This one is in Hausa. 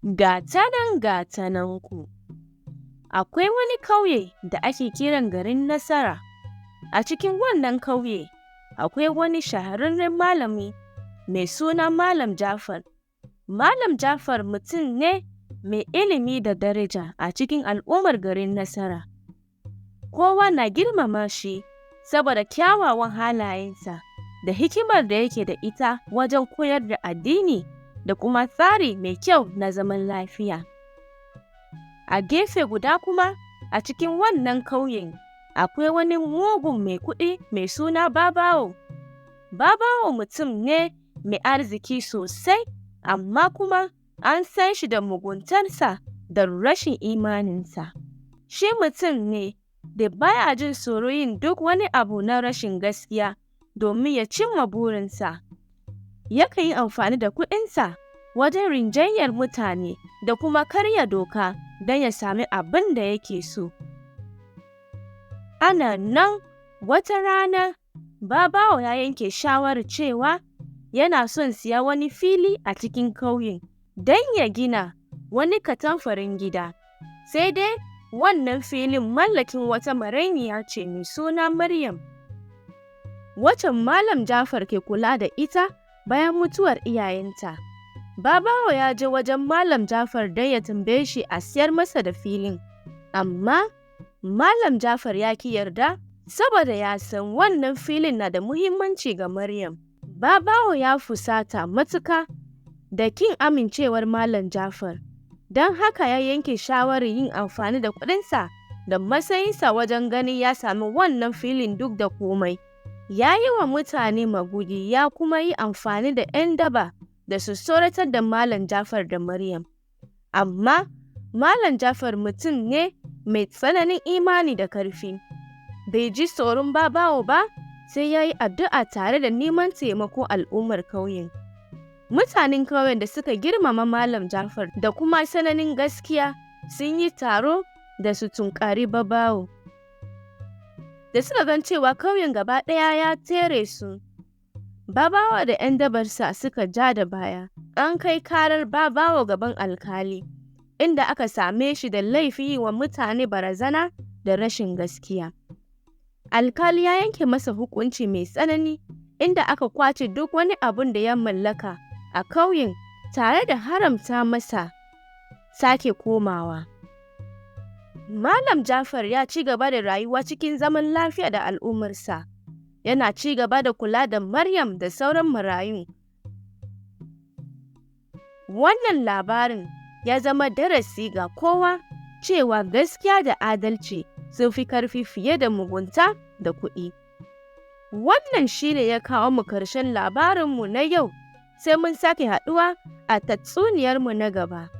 Gata nan gata nan ku. Akwai wani kauye da ake kiran garin Nasara. A cikin wannan kauye akwai wani shahararren malami mai suna Malam Jafar. Malam Jafar mutum ne mai ilimi da daraja a cikin al'ummar garin Nasara. Kowa na girmama shi saboda kyawawan halayensa da hikimar da yake da ita wajen koyar da addini da kuma tsari mai kyau na zaman lafiya. A gefe guda kuma, a cikin wannan kauyen akwai wani mugun mai kuɗi mai suna Babawo. Babawo mutum ne mai arziki sosai, amma kuma an san shi da muguntarsa da rashin imaninsa. Shi mutum ne da baya jin tsoron yin duk wani abu na rashin gaskiya domin ya cimma burinsa. Yakan yi amfani da kuɗinsa wajen rinjayar mutane da kuma karya doka don ya sami abin da yake so. Ana nan wata rana, Babawo ya yanke shawarar cewa yana son siya wani fili a cikin kauyen don ya gina wani katafaren gida. Sai dai wannan filin mallakin wata marainiya ce mai suna Maryam, wacce Malam Jafar ke kula da ita bayan mutuwar iyayenta. Babawo ya je wajen Malam Jafar don ya tambaye shi a siyar masa da filin, amma Malam Jafar ya ki yarda saboda ya san wannan filin na da muhimmanci ga Maryam. Babawo ya fusata matuka da kin amincewar Malam Jafar, don haka ya yanke shawarar yin amfani da kuɗinsa da matsayinsa wajen ganin ya sami wannan filin duk da komai. Ya yi wa mutane maguɗi, ya kuma yi amfani da 'yan daba da su tsoratar da Malam Jafar da Maryam. Amma Malam Jafar mutum ne mai tsananin imani da ƙarfi. Bai ji tsoron Babawo ba, sai ya yi addu'a tare da neman taimakon al'ummar ƙauyen. Mutanen ƙauyen da suka girmama Malam Jafar da kuma tsananin gaskiya sun yi taro da su tunkari Babawo. Da suka gan cewa ƙauyen gaba ɗaya ya tere su, Babawo da 'yan dabarsa suka ja da baya. An kai karar Babawo gaban alkali, inda aka same shi da laifin yi wa mutane barazana da rashin gaskiya. Alkali ya yanke masa hukunci mai tsanani, inda aka kwace duk wani abun da ya mallaka a ƙauyen tare da haramta masa sake komawa. Malam Jafar ya ci gaba da rayuwa cikin zaman lafiya da al'ummarsa. Yana ci gaba da kula da Maryam da sauran marayun. Wannan labarin ya zama darasi ga kowa cewa gaskiya da adalci sun fi karfi fiye da mugunta da kuɗi. Wannan shi ne ya kawo mu ƙarshen labarinmu na yau, sai mun sake haɗuwa a tatsuniyarmu na gaba.